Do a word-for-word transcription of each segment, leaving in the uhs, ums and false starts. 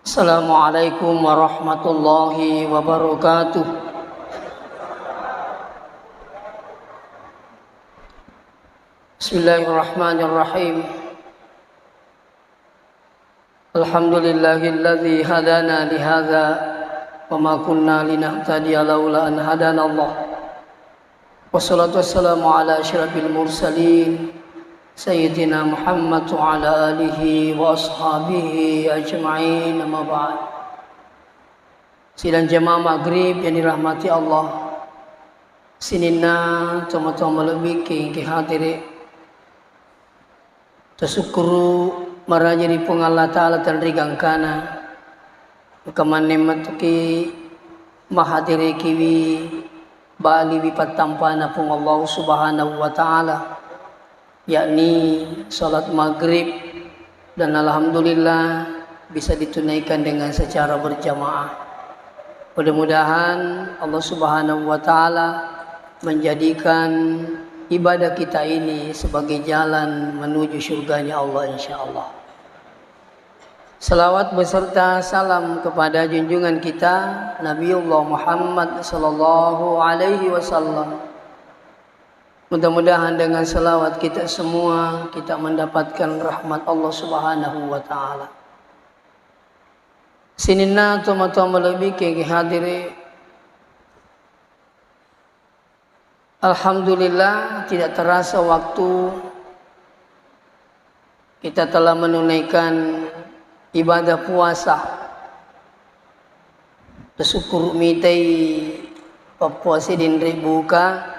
Assalamualaikum warahmatullahi wabarakatuh. Bismillahirrahmanirrahim. Alhamdulillahilladzi hadana lihadza wa ma kunna linahtadiya laula an hadanallah. Wassalatu wassalamu ala asyrafil mursalin, Sayyidina Muhammad wa ala alihi wa ashabihi ajma'in, amma ba'd. Sidang jamaah maghrib yang dirahmati Allah, sininna tomatoa malebbi'ki engkae hadere, tasukkuru maraja ri Puang Allah Ta'ala tenri gangkana, engka manne matuki mahaderekiwi baliwi pattampana Puang Allah Subhanahu wa Ta'ala, yakni salat maghrib, dan alhamdulillah bisa ditunaikan dengan secara berjamaah. Mudah-mudahan Allah Subhanahu wa Ta'ala menjadikan ibadah kita ini sebagai jalan menuju surganya Allah, insya Allah. Salawat beserta salam kepada junjungan kita Nabiullah Muhammad sallallahu alaihi wasallam. Mudah-mudahan dengan salawat kita semua kita mendapatkan rahmat Allah Subhanahu wa Ta'ala. Sininna tomatoa malebbi'ki engkae hadere, alhamdulillah, tidak terasa waktu kita telah menunaikan ibadah puasa. Bersyukur mitai pappuasa denre buka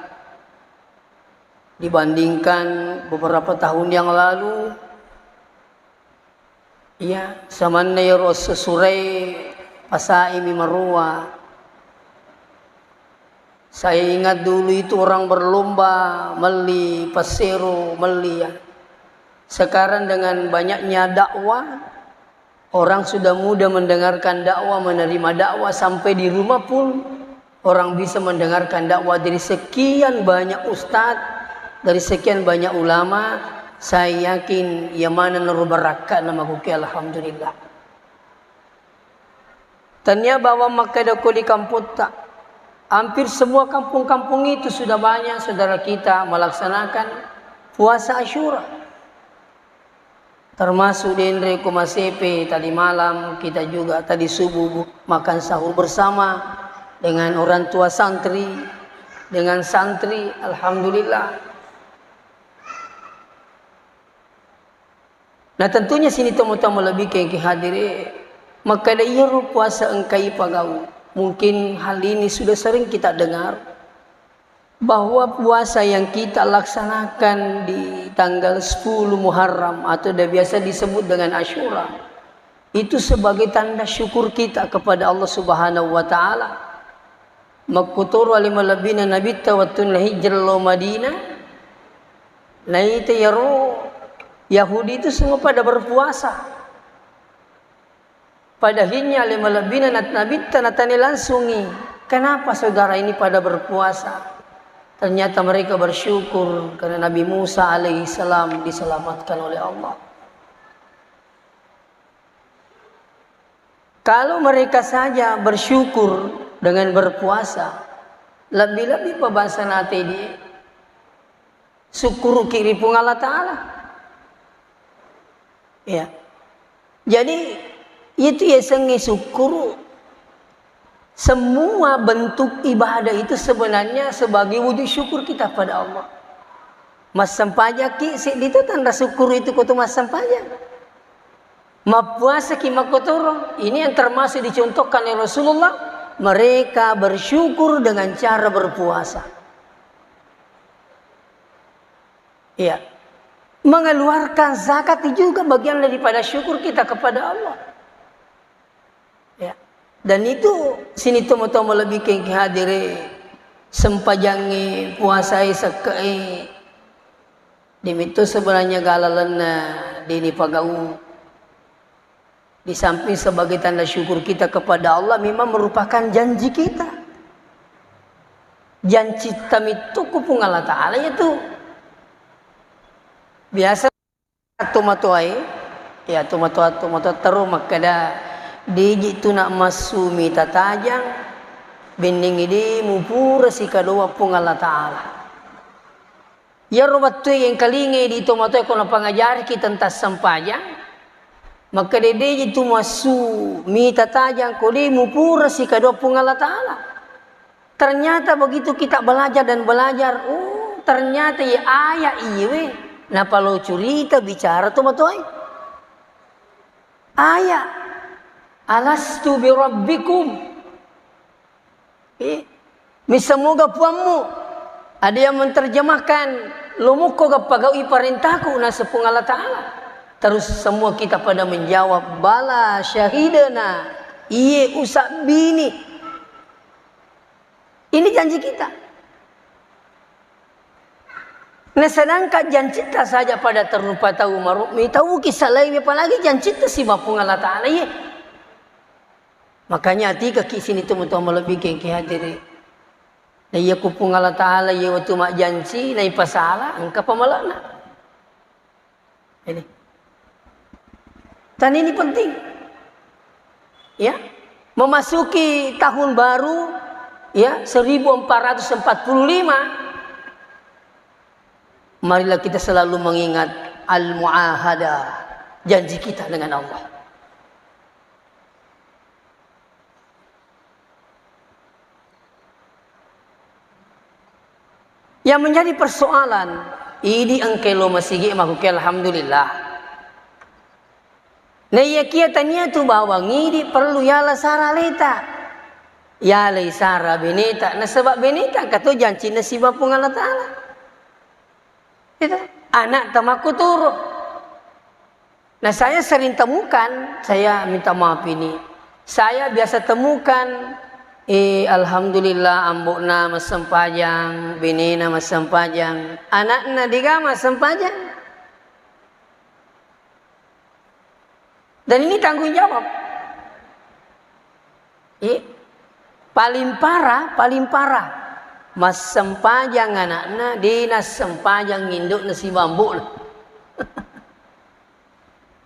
dibandingkan beberapa tahun yang lalu. Iya, samanna iyaro esso surai pasaimi maroa. Saya ingat dulu itu orang berlomba melli passero, melli, ya. Sekarang dengan banyaknya dakwah, orang sudah mudah mendengarkan dakwah, menerima dakwah, sampai di rumah pun orang bisa mendengarkan dakwah dari sekian banyak ustadz, dari sekian banyak ulama. Saya yakin iya maneng naro barakka'na makkukue, alhamdulillah. Tania bawang makkeda ko di kampotta, hampir semua kampung-kampung itu sudah banyak saudara kita melaksanakan puasa Asyura. Termasuk denre ko Masepe, tadi malam kita juga tadi subuh bu-, makan sahur bersama dengan orang tua santri, dengan santri, alhamdulillah. Nah, tentunya sini tomatoa malebbi'ki engkae hadere, makkeda iyaro puasa engkai pagau. Mungkin hal ini sudah sering kita dengar, bahwa puasa yang kita laksanakan di tanggal sepuluh Muharram atau dah biasa disebut dengan Asyura, itu sebagai tanda syukur kita kepada Allah Subhanahu wa Ta'ala. Makkutoro ale malebbina Nabitta wettunna hijrah lao Madinah, naita iyaro Yahudi itu semua pada berpuasa. Padahinya ale malebbina nat-, Nabitta natanya langsungi, "Kenapa saudara ini pada berpuasa?" Ternyata mereka bersyukur karena Nabi Musa alaihissalam diselamatkan oleh Allah. Kalau mereka saja bersyukur dengan berpuasa, lebih-lebih pa bangsa nate di sukkuruki ri Puang Allah Ta'ala. Ya. Jadi, itu yasengnge sukkuru. Semua bentuk ibadah itu sebenarnya sebagai wujud syukur kita pada Allah. Massempajaki seddi tu tanra sukkuru itu ko tu massempajang. Mappuasaki makkotoro, ini yang termasuk dicontohkan oleh Rasulullah, mereka bersyukur dengan cara berpuasa. Iya. Mengeluarkan zakat juga bagian daripada syukur kita kepada Allah. Ya. Dan itu sini tomo-tomo lebih ke hadire sempajangi, puasai, sekke'i. Demitu sebenarnya galalenna dini pagau. Di samping sebagai tanda syukur kita kepada Allah, memang merupakan janji kita. Janci tamittu ku Puang Allah Ta'ala yatu. Biasa tomatoae, ya, tomatoa, tomatoa terro makkeda, Deje tu na massu mita tajang, bennengngi de mupura sikadoa Puang Allah Ta'ala. Iyaro wettue engkalingai di tomatoe ko napangajariki tentang sempajang, makkeda deje tu massu mita tajang ko de mupura sikadoa Puang Allah Ta'ala. Ternyata begitu kita belajar dan belajar, oh, ternyata ya ayat iyewe napalo curita bicara tomatoe. Ayat, "Alastu birabbikum?" Eh, misseng moga puammu? Ada yang menerjemahkan, "Lo mukko ga pagaui parentaku?" Naseng Puang Allah Ta'ala. Terus semua kita pada menjawab, "Bala syahidana." Iye usabbini. Ini janji kita. Nah, sedangkan jancita saja pada terlupa tau maru-, mitauki salaiwi, apalagi jancita siba Puang Allah Ta'ala, iye. Makanya atikaki sini tu muto malebbi kengke hadiri. Nah, iya ku Puang Allah Ta'ala, iya wettu majjanci, naipasala, engka pamalana. Ini. Dan ini penting. Ya, memasuki tahun baru, ya, seribu empat ratus empat puluh lima, marilah kita selalu mengingat al-muahadah, janji kita dengan Allah. Yang menjadi persoalan, idi engke lo masigi makuke, alhamdulillah. Naiyakia tania tu bawang idi perlu yala sara aleta. Yalai sara beneta, nasaba beneta engka to jancinna siba Puang Allah Ta'ala. Itu, anak tamakkuturu. Nah, saya sering temukan, saya minta maaf ini, saya biasa temukan, eh, alhamdulillah, ambo'na massempajang, benena massempajang, anakna dega massempajang. Dan ini tanggung jawab. Eh, paling parah, paling parah, massempajang anakna, de nassempajang indo'na siba ambo'na.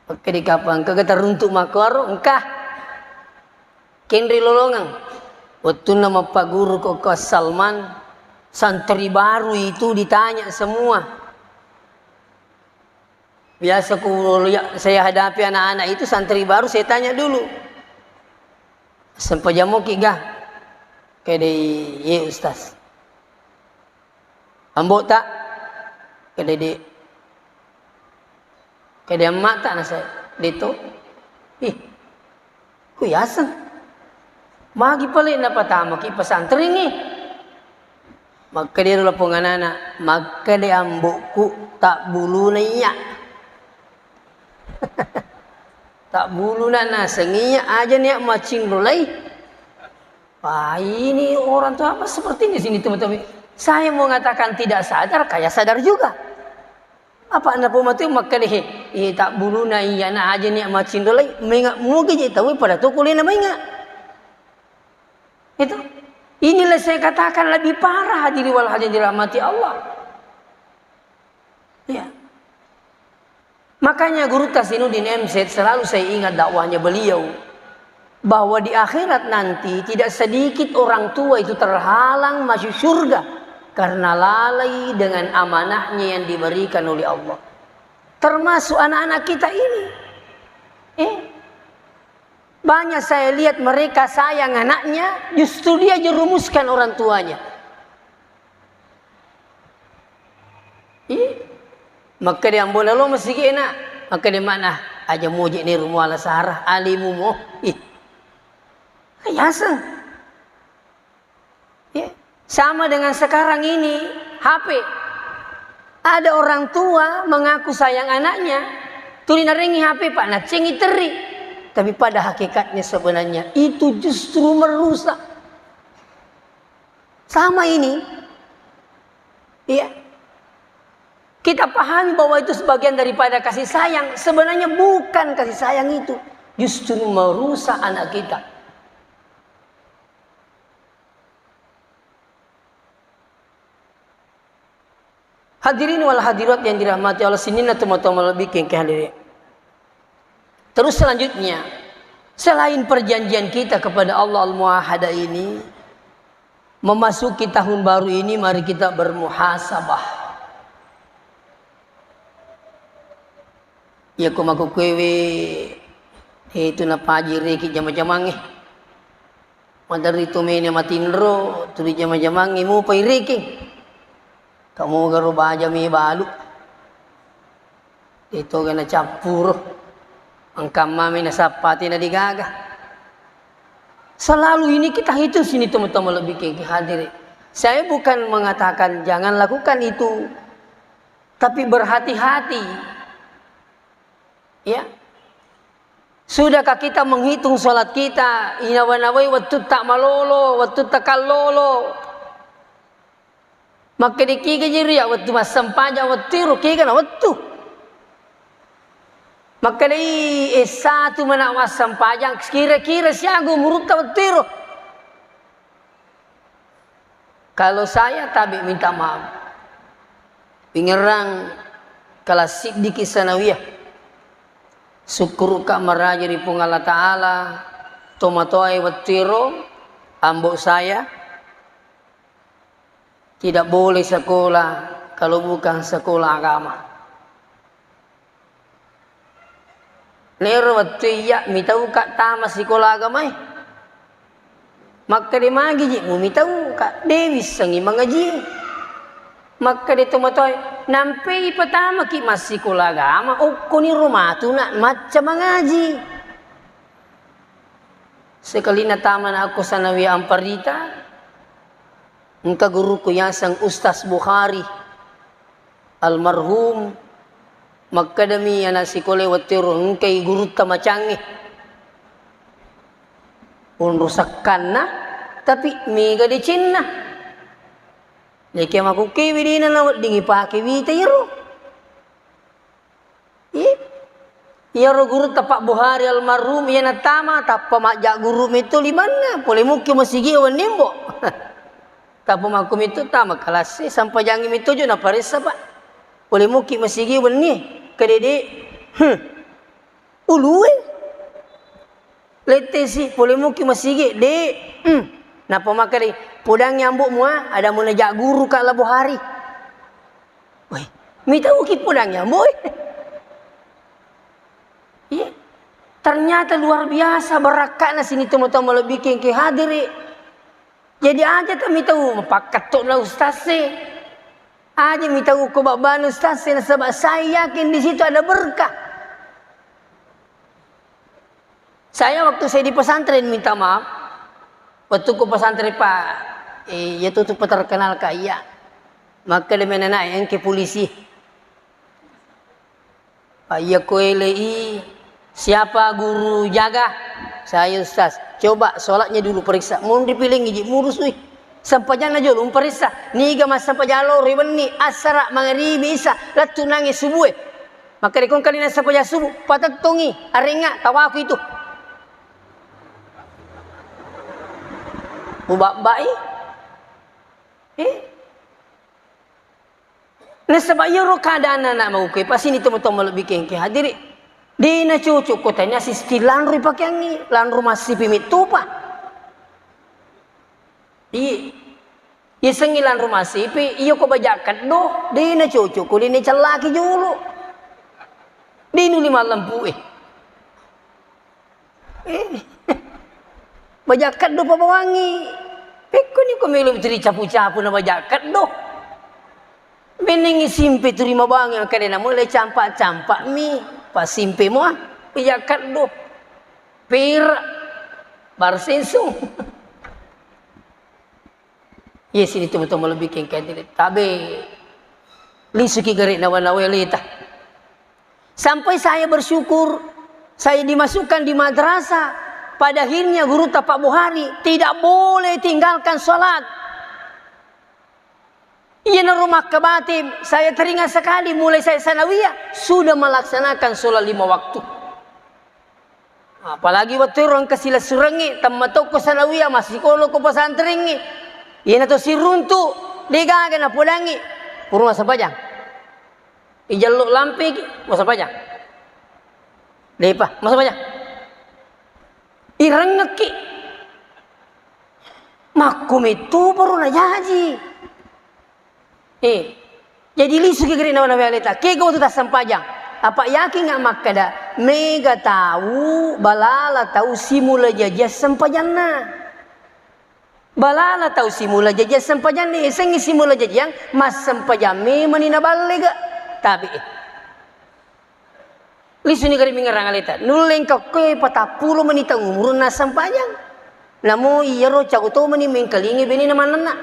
Oke, di kapang, engka teruntuk makkoro, engka. Kenri lolongeng. Wettunna mappaguru ko, ko Salman, santri baru itu ditanya semua. Biasa ku, ya, saya hadapi anak-anak itu santri baru, saya tanya dulu. Sempajang moki ga? Kedai, ye Ustaz. Ambo'ta? Kedai de. Kedai amma'ta? Nasa de to. Ih, ku yaseng. Magi pale napatamaki pesantrengnge? Makkeda ero lapong anana, makkeda ambo'ku, tabbuluna iya. Tabbuluna naseng iya, aja nia macinrolai. Wah, ini orang tua apa seperti ini sini teman-teman. Saya mau mengatakan tidak sadar, kayak sadar juga. Apa anda pun mati makkeda, eh, tabbuluna iya na aja nia macinrolai, menga mugi je tahu pada tu kulina menga. Itu. Inilah saya katakan lebih parah, hadirin wal hadirat dirahmati Allah. Ya. Makanya Guru Tasinuddin M Z selalu saya ingat dakwahnya beliau, bahwa di akhirat nanti tidak sedikit orang tua itu terhalang masuk surga karena lalai dengan amanahnya yang diberikan oleh Allah. Termasuk anak-anak kita ini. Eh, banyak saya lihat mereka sayang anaknya, justru dia jerumuskan orang tuanya. Ih, makkeda ambo'na lo masigi enak, makkeda mana, aja moje ni rumah ala sarah, alimu mo. Ih, kayasa. Ya. Sama dengan sekarang ini, H P. Ada orang tua mengaku sayang anaknya, tuli narengi H P, Pak, naccengi terri. Tapi pada hakikatnya sebenarnya itu justru merusak. Sama ini. Iya. Kita pahami bahwa itu sebagian daripada kasih sayang. Sebenarnya bukan kasih sayang itu. Justru merusak anak kita. Hadirin wal hadirat yang dirahmati Allah, sininna tomatoa malebbi kengke hadiri. Terus selanjutnya, Selain perjanjian kita kepada Allah Al-Muahadah ini, memasuki tahun baru ini, mari kita bermuhasabah. Iya ko makkukkuewe, eh, itu napaji reki jama-jamangnge. Maderri tu mene matinro, tuli jama-jamangnge mupai reki. Kamu garo baja mi balu. Itu kena cappuro. Engka mami nasappa tena digaga. Selalu ini kita hitung sini teman-teman lebih ke hadiri. Saya bukan mengatakan jangan lakukan itu. Tapi berhati-hati. Ya. Sudahkah kita menghitung salat kita? Inawa-nawai wettu tak malolo, wettu tak kallolo. Makkeda kiga jiri ya wettu massempajang wettu iro kiga na wettu. Makkeda i S satu mana massempajang kira-kira siaga umurutta wettu iro. Kalau saya tabe minta maaf. Pingerang kelas siddiki sanawiyah. Sukkuruka maraja ri Puang Allah Ta'ala, tomatoae wettu iro, ambo saya, tidak boleh sekolah kalau bukan sekolah agama. Nero wettu iya mitauka tama sikola agamae. Makkeda magi ji mumitauka, de wissengi mangaji. Makkeda tomatoae, nampai patamaki massikola agama, okkoni ro matu na macca mangaji. Sekalina tamana akko sanawiyah amparita, engka guruku yaseng Ustaz Bukhari, almarhum, makkedami anak sikolae wettu ero engkai gurutta macangnge. Onro sakkanna, tapi mega decenna. Neke makukkewe dena naweddingi pake wita iyaro. Ih, iyaro gurutta Pak Buhari almarhum, iya nattama, tappa majja guru metto limanna, pole mukki masigi wenni, Mbo. Tappa makku metto tama kelas e, sampajangi metto jo naparessa, Pak. Pole mukki masigi wenni, kedede. Huh. Ulue. Lettesi, pole muki masigi, de. Hmm. Nappa makkeda, podangi ambo mua, ada munaja guru ka La Buhari. Weh, mitauki podangi ambo, eh. Iya. Ternyata luar biasa barakka'na sini tomatoa malebbi kengke hadiri. Jadi aja ta mitau mapakkatto na ustaz e. Aja mitau ko babbana ustaz e, nasaba saya yakin di situ ada berkah. Saya waktu saya di pesantren, minta maaf, waktu ku pesantren, Pak, eh, ya tutup terkenal kaya. Maka dia main anak yang ke polisi. Pak, iya ko elei, siapa guru jaga? Saya, Ustaz. Coba sholatnya dulu periksa. Mun dipiling iji murus, wih. Sampajana jolo umparessa. Niga massempajang loro wenni, assara, mangaribi, isa, lettu nangi subue. Maka dikong kali na sempajang subuh, patettongi, arenga, tawaku itu. Mubabbai. Eh? Nasaba iyaro keadaanna anak mauke, pasini tomatoa malebbi kengke hadiri. De nacocok ko tania sistem lanro ipakeangngi, lanro massipi mittupa. Iya. Iyasengngi lanro massipi, iya ko baja keddo, de nacocok ko de nacellaki jolo. De nuli mallempu e. Eh, baja keddo pabawangi. Pekkoni ko melo turi capu-capu na baja keddo. Menengi simpe turi mabawangi, makanya na mulai campak-campak mi. Pasimpe mua, baja keddo. Pir, barsensung. Iya sini teman-teman lebih kengkeng. Tabe lisuki gare nawa-nawa leta. Sampai saya bersyukur, saya dimasukkan di madrasah. Pada akhirnya guru Pak Buhari tidak boleh tinggalkan sholat. Iya naru makka batin, saya teringat sekali mulai saya sanawiyah sudah melaksanakan sholat lima waktu. Apalagi wettu ero engka silessurengngi, temmatokko sanawiyah, massikolo ko pesantrengngi. Iyanato siruntu, degaga napodangngi. Purung massempajang. Ijallo lampeki, massempajang. Depa, massempajang. Irengekki. Makkumetto baru najaji. Eh, jadi lisuki gari nawa-nawa aleta. Kega wettu tassempajang. Apa yakin nggak makkeda, mega tau, balala tau simula jaji assempajanna. Balala tau simula jaji assempajanna, esengngi simula jajiang, massempajang memani naballega. Tapi, eh. Lisuni gari mingerang aleta. Nulle engka okkoe patappulo meni taung umurunna sempajang. Namo iyaro cago to meni mengkalingi benena mannenna.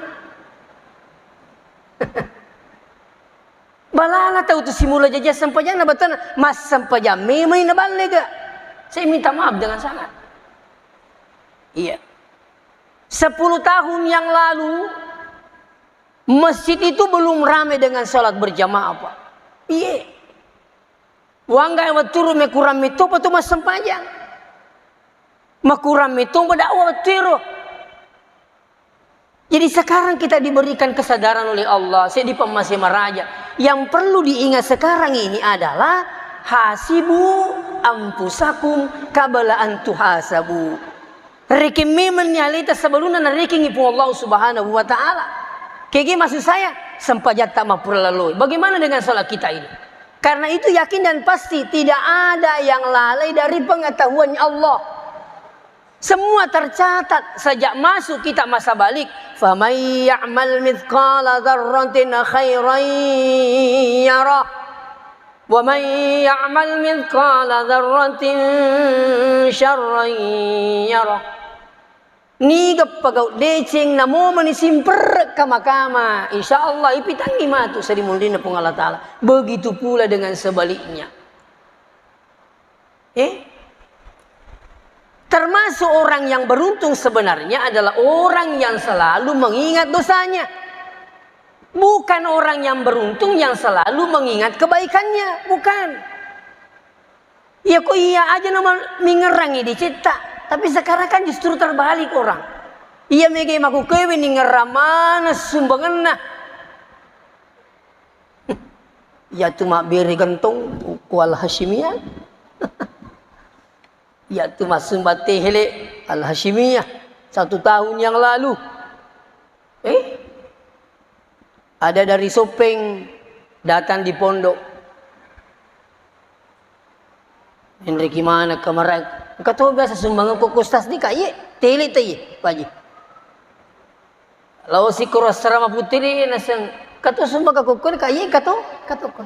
Balala tau tu simula jaji sempajang na batana massempajang memang na ballega. Saya minta maaf dengan sangat. Iya. Sepuluh tahun yang lalu masjid itu belum ramai dengan salat berjamaah, Pak. Iya. Wangga wettu ro mekurang metto pa tu massempajang. Makurang metto pa dakwah wettu ro. Jadi sekarang kita diberikan kesadaran oleh Allah, saya dipemmase maraja. Yang perlu diingat sekarang ini adalah hasibu anfusakum qabla an tuhasabu. Rekeng memenni aleta sebelumna narekengi Puang Allah Subhanahu wa Ta'ala. Kege maksud saya, sempajatta mappura laloi. Bagaimana dengan salat kita ini? Karena itu yakin dan pasti tidak ada yang lalai dari pengetahuan Allah. Semua tercatat sejak masuk kita masa balik. Faman ya'mal mithqala dzarratin khairan yarah. Wa man ya'mal mithqala dzarratin syarran yarah. Niga pegau deceng, namo mani simperre kama-kama, insya Allah ipitangngi matu seri munrinna Puang Allah Ta'ala. Begitu pula dengan sebaliknya. Eh? Termasuk orang yang beruntung sebenarnya adalah orang yang selalu mengingat dosanya. Bukan orang yang beruntung yang selalu mengingat kebaikannya, bukan. Iya ko iya aja nama mingerangi dicetta, tapi sekarang kan justru terbalik orang. Iya mega makkukewe ningerang mana sumbangenna. Iya tu mabbere gentong ku Al Hasyimiyah. Iya tu massumba tehele Al Hasyimiyah satu tahun yang lalu. Eh? Ada dari Sopeng datang di pondok. Enreki mana kemarai? Engka to biasa sumbang ko Ustaz di kak ye, tele te ye, Pak Haji. Lao sikoro asrama putri naseng, kato sumbang ka kokko kak ye, kato, kato ko.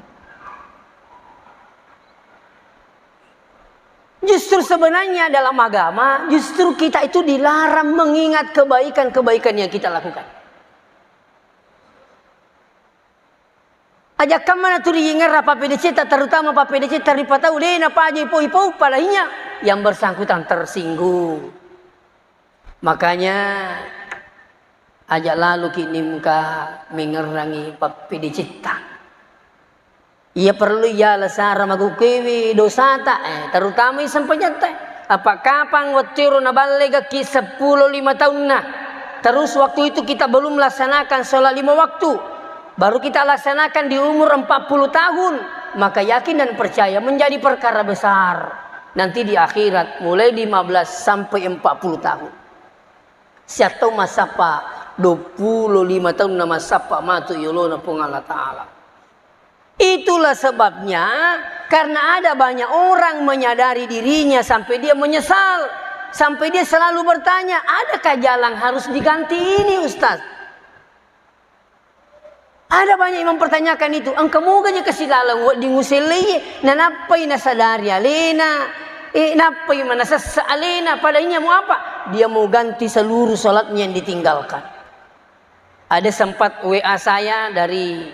Justru sebenarnya dalam agama, justru kita itu dilarang mengingat kebaikan-kebaikan yang kita lakukan. Aja kamma na tu riingerra pappedecetta, terutama pappedecetta ripatau, de napaja ipau-ipau, padahinya yang bersangkutan tersinggung. Makanya, aja lalu ki nimka mengerangi pappedecetta. Iya perlu iya lasara magukewi dosata, eh, terutama i sempajatta. Apa kapang wettu ro naballegakki seppulo lima taunna. Terus waktu itu kita belum laksanakan sholat lima waktu. Baru kita laksanakan di umur empat puluh tahun. Maka yakin dan percaya menjadi perkara besar. Nanti di akhirat mulai lima belas sampai empat puluh tahun. Siattau massappa dua puluh lima taunna massappa matu yolona Puang Allah Ta'ala. Itulah sebabnya, karena ada banyak orang menyadari dirinya sampai dia menyesal, sampai dia selalu bertanya, adakah jalan harus diganti ini, Ustaz? Ada banyak yang mempertanyakan itu, engka moga je kasilaleng wedding usellei, nanappai nasadari alena, eh, nappai manasessa alena, padanya mau apa? Dia mau ganti seluruh salatnya yang ditinggalkan. Ada sempat W A saya dari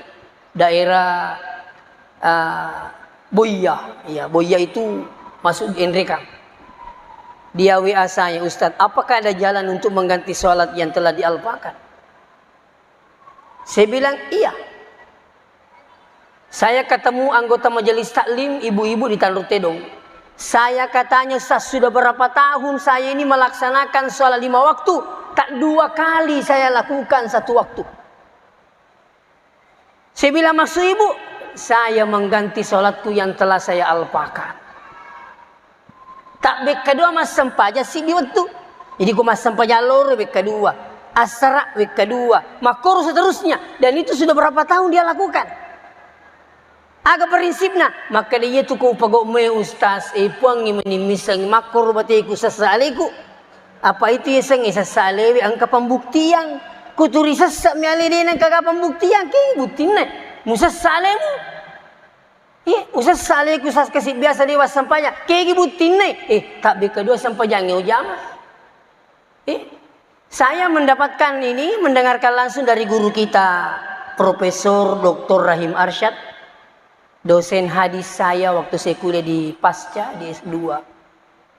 daerah, eh, Boya. Ya, Boya itu masuk Enrekang. Dia W A saya, "Ustadz, apakah ada jalan untuk mengganti sholat yang telah dialpakan?" Saya bilang, "Iya." Saya ketemu anggota majelis taklim, ibu-ibu di Tanjung Tedong. Saya katanya, "Ustaz, sudah berapa tahun saya ini melaksanakan sholat lima waktu? Tak dua kali saya lakukan satu waktu." Saya bilang, "Maksud ibu?" "Saya mengganti sholatku yang telah saya alpakan." Tak bekka dua massempajang siddi wettu. Jadi, ko massempajang loro bekka dua, assara bekka dua, makkoro seterusnya. Dan itu sudah berapa tahun dia lakukan. Aga prinsipna? Makkeda, "Iya tu ko upagau mai, Ustaz, eh, Puangnge meni missengngi makkoro bateku sessa aleku." Apa itu yasengnge sessa alewe? Engka pembuktian. Kuturi sessa mi ale, de nengka ga pembuktian, ke buttinna musessa alemu? Iya, usessa aleku sas kasi biasa dewa sempajang. Kegi buttinna? Eh, tak bekka dua sempajangnge ujama. Eh, saya mendapatkan ini, mendengarkan langsung dari guru kita, Profesor Doktor Rahim Arsyad, dosen hadis saya waktu saya kuliah di Pasca, di S dua.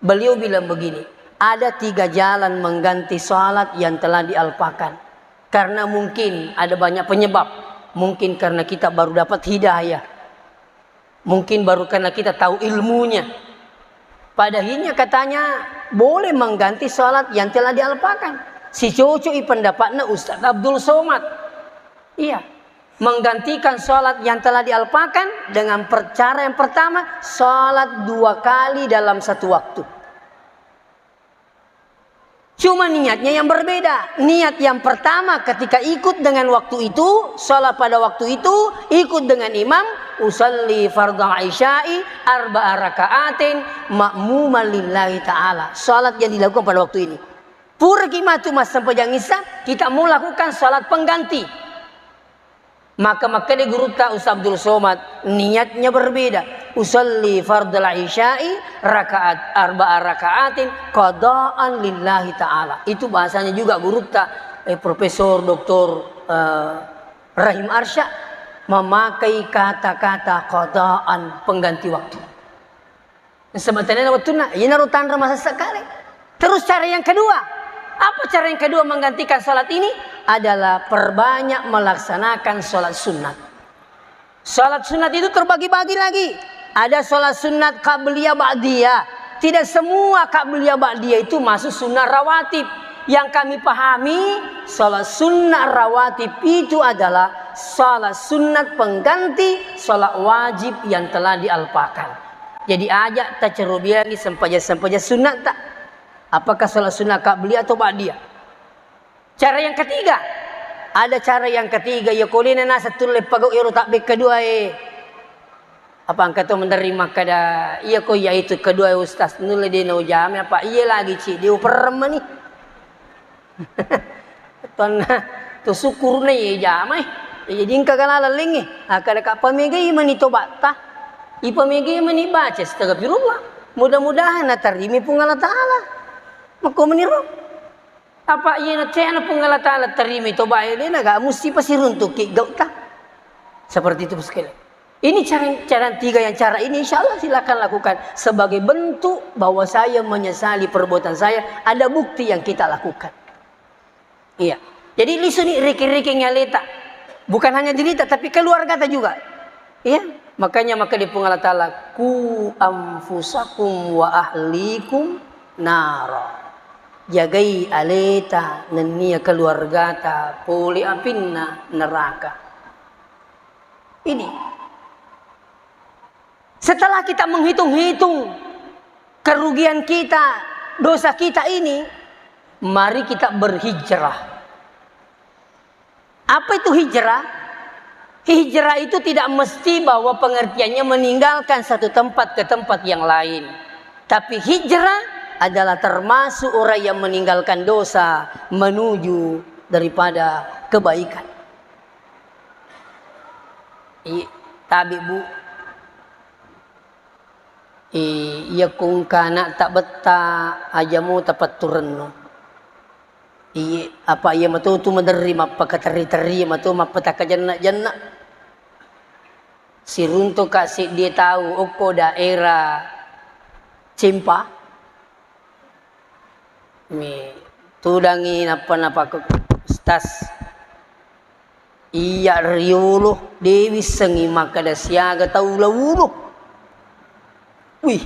Beliau bilang begini, ada tiga jalan mengganti salat yang telah dialpakan. Karena mungkin ada banyak penyebab. Mungkin karena kita baru dapat hidayah. Mungkin baru karena kita tahu ilmunya. Pada akhirnya katanya boleh mengganti salat yang telah dialpakan. Si cocok i pendapatnya Ustadz Abdul Somad. Iya. Menggantikan salat yang telah dialpakan dengan per-, cara yang pertama, salat dua kali dalam satu waktu. Cuma niatnya yang berbeda. Niat yang pertama ketika ikut dengan waktu itu, salat pada waktu itu, ikut dengan imam, usalli fardal isya'i arba'a raka'atin ma'muman lillahi ta'ala. Salat yang dilakukan pada waktu ini. Puraki matu massempajang isya, kita mau lakukan salat pengganti. Maka makkeda gurutta Ustaz Abdul Somad, niatnya berbeda. Usalli fardal isya'i rakaat, arba'a rakaatin qadaan lillahi ta'ala. Itu bahasanya juga gurutta, eh, Profesor Doktor, eh, Rahim Arsya memakai kata-kata qadaan, pengganti waktu. Sebenarnya waktunna, iyanaro tanra masessa kale. Terus cara yang kedua, apa cara yang kedua menggantikan salat ini? Adalah perbanyak melaksanakan salat sunat. Salat sunat itu terbagi-bagi lagi. Ada salat sunat qabliyah ba'diyah. Tidak semua qabliyah ba'diyah itu masuk sunnah rawatib. Yang kami pahami, salat sunnah rawatib itu adalah salat sunat pengganti salat wajib yang telah dialpakan. Jadi, aja tacerobiangi sempajang-sempajang sunnatta. Apakah salat sunnah qabliyah atau ba'diyah? Cara yang ketiga, ada cara yang ketiga, iya ko lena naseng tulle pagau ero tabbekka duae. Apa engka to menderri makkada, iya ko iya itu kedua ustaz, nulle de naujame, apa iya lagi ci, diuperreng mani. Tonna to syukur na iya jamai. Jadi engka gala lalengnge. Akkada ka pamegai mani tobatta. Ipamegai mani baca astagfirullah. Mudah-mudahan natarimi Puang Allah Ta'ala. Makko meniro. Apa iya nacena Puang Allah Ta'ala tarimi tobae, de naga musti pasiruntuki gauta. Seperti itu, Bos sekalian. Ini cara, cara tiga yang cara ini, insya Allah silakan lakukan sebagai bentuk bahwa saya menyesali perbuatan saya, ada bukti yang kita lakukan. Iya. Jadi, lisuni riki-riki nyaleta. Bukan hanya dirita, tapi keluarga ta juga. Iya. Makanya maka di Puang Allah Ta'ala, "Ku anfusakum wa ahlikum nara." Jagai aleta nennia keluargata pole apinna neraka. Ini. Setelah kita menghitung-hitung kerugian kita, dosa kita ini, mari kita berhijrah. Apa itu hijrah? Hijrah itu tidak mesti bahwa pengertiannya meninggalkan satu tempat ke tempat yang lain. Tapi hijrah adalah termasuk orang yang meninggalkan dosa menuju daripada kebaikan. I-, tabe, Bu. I-, iya ko engka ana'ta betta, aja mo tapatturenno. Iye, apa iya mato tu maderri mappakaterri-terri, mato mappatakkajenna-jenna. Siruntuka seddie tau okko daerah Cempa. Mi tudangi nappa napakko, "Ustaz, iya riolo de wissengi makkeda siaga tau laulo." Wih.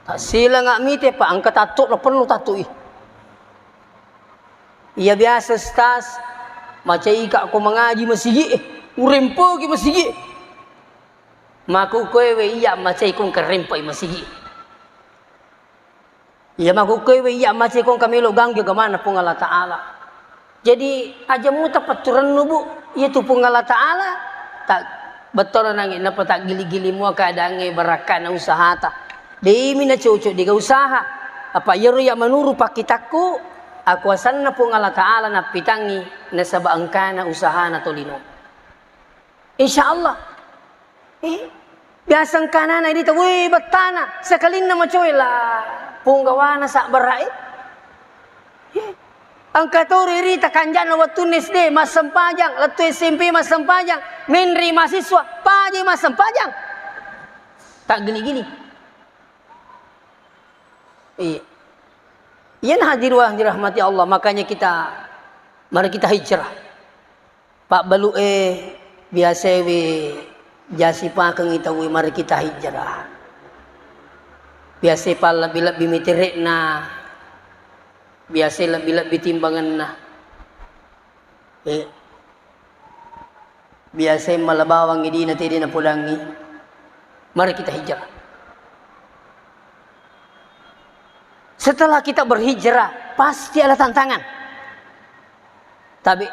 Tassilanga mite pa engka tatto na perlu tatto i. Iya biasa, Ustaz, macaika ko mangaji masigi e, urempoki masigi e. Maku koewe iya macai ko engka rempai masigi. Iya makkukkuewe iya macekong kamelo ganggu agamana Puang Allah Ta'ala. Jadi, aja muta petturennu, Bu. Iyatu Puang Allah Ta'ala, ta-, bettuanna nangi nappa taggili-gili mua keadaangnge barakkana usahata. Deimi nacoco dega usaha. Apa iyaro iya manuru pakkitakku, akuasanna Puang Allah Ta'ala nappitangngi nasaba engkana usahana tolino. Insya Allah. Eh, biasa engkanana irita, "Weh, bettana, sekalinna macoe la punggawana sabbarae." Eh, engka toro irita kanjana wettunna S D massempajang, lettu S M P massempajang, menre mahasiswa, paje massempajang. Tak gini-gini. Iya. Iya, hadirin yang dirahmati Allah, makanya kita, mari kita hijrah. Pabbalu'e biasae we jasi pakengngi tauwe mari kita hijrah. Biasae pallebbi-lebbi mitere'na, biasae lebbi-lebbi timbangenna. Eh, biasae mala bawang idina tede napodangngi. Mari kita hijrah. Setelah kita berhijrah, pasti ada tantangan. Tapi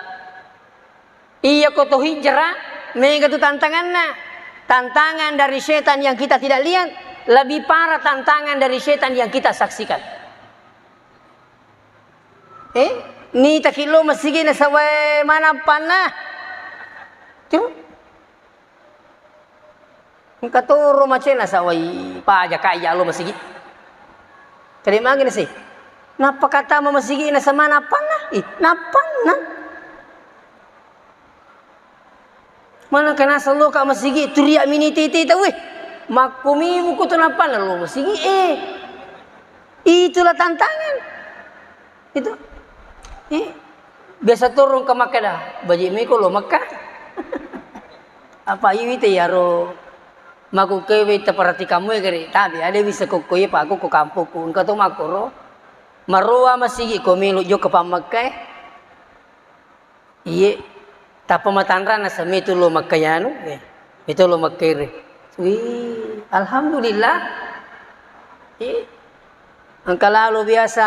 iya ko to hijrah, mega tu tantanganna. Tantangan dari setan yang kita tidak lihat, lebih parah tantangan dari setan yang kita saksikan. Eh, nitaki lo masigi nasawai mana panna? Tuh. Engka toro macena sawai paja kaya lo masigi. Tadi magi nasi. Nappa kata ma masigi na sama nappanna? Ih, nappanna. Mana kena selo ka masigi turia mini titi tahu eh. Makkumimu ku tu nappanna lo masigi eh. Itulah tantangan. Itu. Eh, biasa turun ke Makkah dah. Baji miko lo Makkah. Apa iwi te yaro maku kewe te perhatikanmu ya gere. Tapi ada bisa koko iya paku ko kampungku. Engka to makoro. Maroa masigi ko melo jo ke pammakai. Iye, tappa matanrang naseng metu lo Makkah yanu, eh, metu lo Makkah ere. Wih, alhamdulillah. Iye. Engka lalo biasa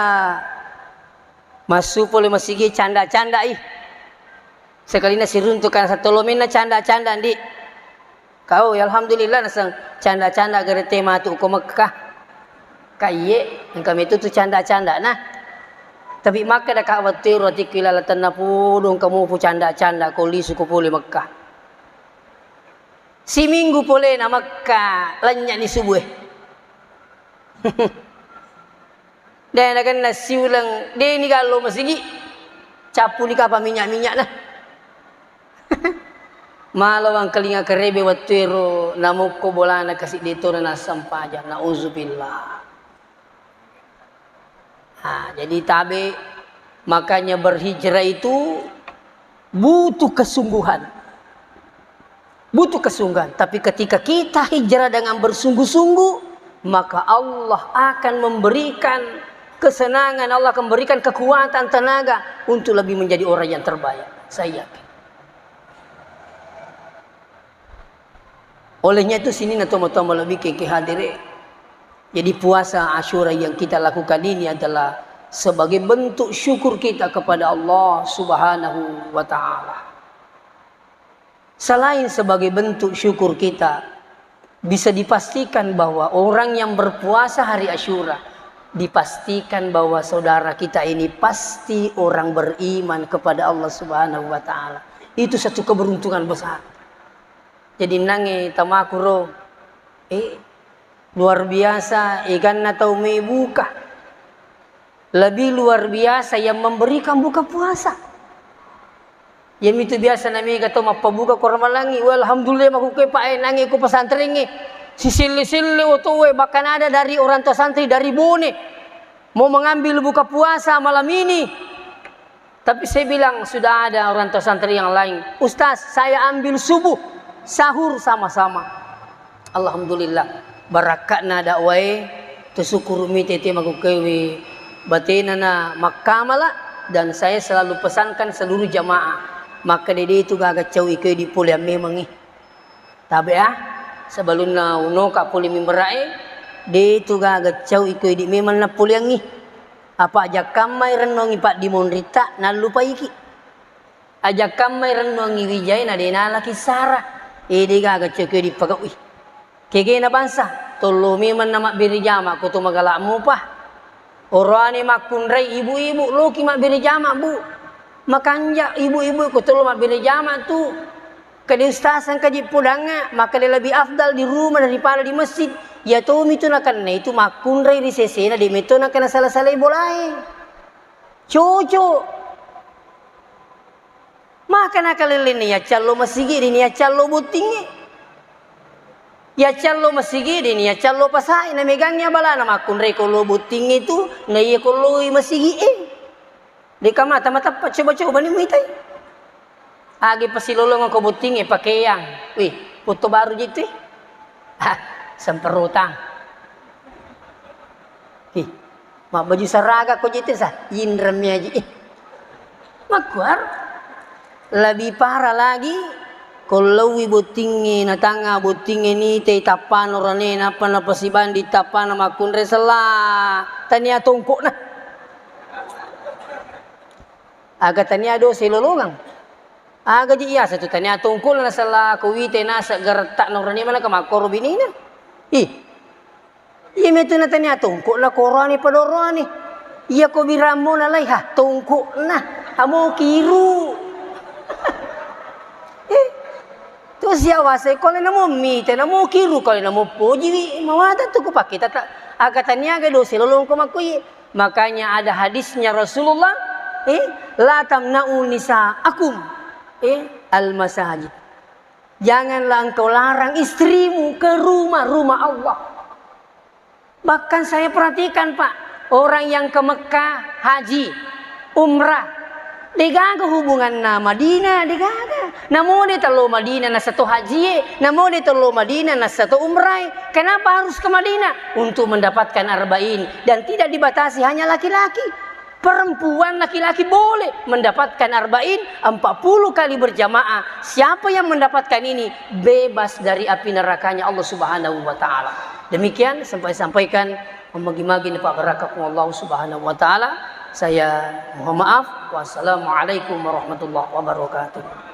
massu pole masigi canda-canda ih. Sekalina siruntukan satolomenna canda-canda ndi. Kau, ya alhamdulillah, naseng canda-canda gare te matu ko Mekkah. Ka iye, engka metu tu canda-canda nah. Tapi makkeda ka wettu ero atikku ilala tenna podo engka mupu canda-canda ko lisu ko pole Mekkah. Siminggu pole na Mekkah, lennye ni subuh e. De nagenna siuleng, de ni gallo masigi. Cappu ni kapa minyak-minyak na. Malo wangkalinga karebe wettu ero namukko bolana kasidde tona nassempajang. Nauzubillah. Ha, jadi tabe, makanya berhijrah itu butuh kesungguhan. Butuh kesungguhan. Tapi ketika kita hijrah dengan bersungguh-sungguh, maka Allah akan memberikan kesenangan, Allah akan memberikan kekuatan, tenaga untuk lebih menjadi orang yang terbaik. Saya yakin. Olehnya itu, sininna tomatoa malebbi ke hadire. Jadi, puasa Asyura yang kita lakukan ini adalah sebagai bentuk syukur kita kepada Allah Subhanahu wa Ta'ala. Selain sebagai bentuk syukur kita, bisa dipastikan bahwa orang yang berpuasa hari Asyura, dipastikan bahwa saudara kita ini pasti orang beriman kepada Allah Subhanahu wa Ta'ala. Itu satu keberuntungan besar. Jadi, nange tamakuro, eh, luar biasa eganna tau mai buka. Lebih luar biasa yang memberikan buka puasa. Yamitu biasa na mega tau mappabuka ko Ramalangi. Wah, alhamdulillah, makuke pa, eh, nange ko pesantrengnge. Sisille-sille otowe, bahkan ada dari orang tua santri dari Bone mau mengambil buka puasa malam ini. Tapi saya bilang, sudah ada orang tua santri yang lain, "Ustaz, saya ambil subuh, sahur sama-sama." Alhamdulillah, barakka'na dakwae, tasukkuru'mi tete makkukkuewe batena na makkamala, dan saya selalu pesankan seluruh jamaah, makkeda de tu gaga cau ikoe di poleang memangngi. Tabe ah, sebelumna unoka pole mimbara'e, De' tu gaga cau iko idi' memang nappoleangngi. Apa ajakkammai rennongi paddimonritta nallupaiki. Ajakkammai rennongi wijae na de' nalaki sara. E de' gaga cau iko idi' pagaui. Kegena bangsa, tollo memang na mabbere jama ko to magala' mopa. Oroane makkunrai ibu-ibu, loki mabbere jama, Bu. Makanja ibu-ibu ko tollo mabbere jama tu. Kade ustaz sangkaji podangnga, makale lebih afdal di rumah daripada di masjid. Ya tomi tu nakenna itu makkunrai ri sesena, de' metto nakenna sala-salai bolae. Cocok. Maka nakalellenna yaccallo masigi dini yaccallo bottingnge. Yaccallo masigi dini yaccallo pasae, na megangngi abalana makkunrai ko lo bottingnge tu, na iya ko loi masigi e. Deka mata matappa coba-coba ni muitai. Agi pasilolongeng ko bottingnge pakeang. Wih, foto baru jitu. Ah, semperutang. Ih, mabbaju saraga ko jitu sa, inremmi aji. Ih. Makkuar, lebih parah lagi, ko laui bottingnge, na tanga bottingnge ni te tappana orane, nappa napasibandi tappana makkunrai sella, tania tongkokna. Aga tania dosa ilolongeng. Aga ji iyasa tu tania tongkokna nasella ko wite nasa garettakna orane manaka makkoro binina. Ih. Iya metu na tania tongkokna ko oroane pada oroane. Iya ko birammo nalai ha tongkokna. Amo kiru. Eh. Tu siawasai ko le namo mite namo kiru ko le namo pojiwi mawata tu ko pake tata. Aga tania ga dosa ilolongeng ko makkuye. Makanya ada hadisnya Rasulullah, eh, "La tamna'u nisa'akum, eh, al-masajid." Janganlah engkau larang istrimu ke rumah-rumah Allah. Bahkan saya perhatikan, Pak, orang yang ke Mekah haji, umrah, degaga hubunganna Madinah, degaga. Namo de tello Madinah nasato hajie, namo de tello Madinah nasato umrae. Kenapa harus ke Madinah? Untuk mendapatkan arba'in dan tidak dibatasi hanya laki-laki. Perempuan laki-laki boleh mendapatkan arba'in, empat puluh kali berjamaah. Siapa yang mendapatkan ini bebas dari api nerakanya Allah Subhanahu wa taala. Demikian sampai sampaikan, magi-magi napabbarakakung Allah Subhanahu wa taala. Saya mohon maaf. Wassalamualaikum warahmatullahi wabarakatuh.